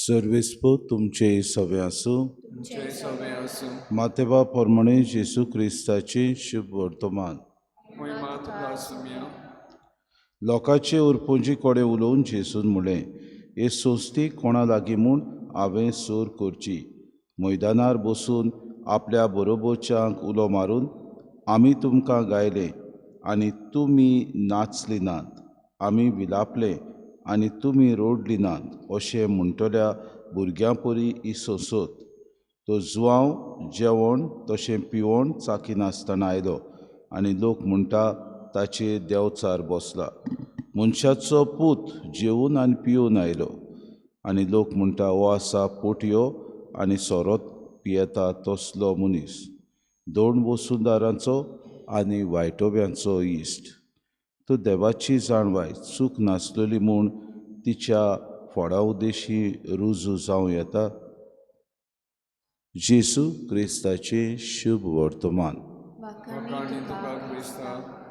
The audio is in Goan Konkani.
सर्वेस्पू तुमचे सवे आसूं. तुमचे सवे आसूं. मातेबा प्रमाणे जेजू क्रिस्ताचे शुभ वर्तमान. मोहिमा तुका सुम्या. लोकांचे उरपुंजी कडेन उलोवन जेजून म्हणलें, हे संस्थी कोणा लागीं म्हूण हांवें सोर करची? मैदानार बसून आपल्या बरोबरच्यांक उलो मारून, आमी तुमकां गायले आनी तुमी नाचली नात, आमी विलापले आनी तुमी रोडली नात, अशें म्हणटल्या भुरग्यां परी ही सोंसत. तो जुवांव जेवण तशें पिवण चाखिनासतना आयलो आनी लोक म्हणटा, ताचेर देंवचार बसला. मनशाचो पूत जेवन आनी पिवन आयलो आनी लोक म्हणटा, हो आसा पोटयो आनी सोरो पियेता तसलो मनीस, दोन वसुंदारांचो आनी वायटोब्यांचो इश्ट. तर देवाची जाणवाय चूक नासलेली म्हूण तिच्या फोडा उद्देशी रुजू जावं येता. जेजू क्रिस्ताचें शुभ वर्तमान. वाखाणी तुका क्रिस्ता.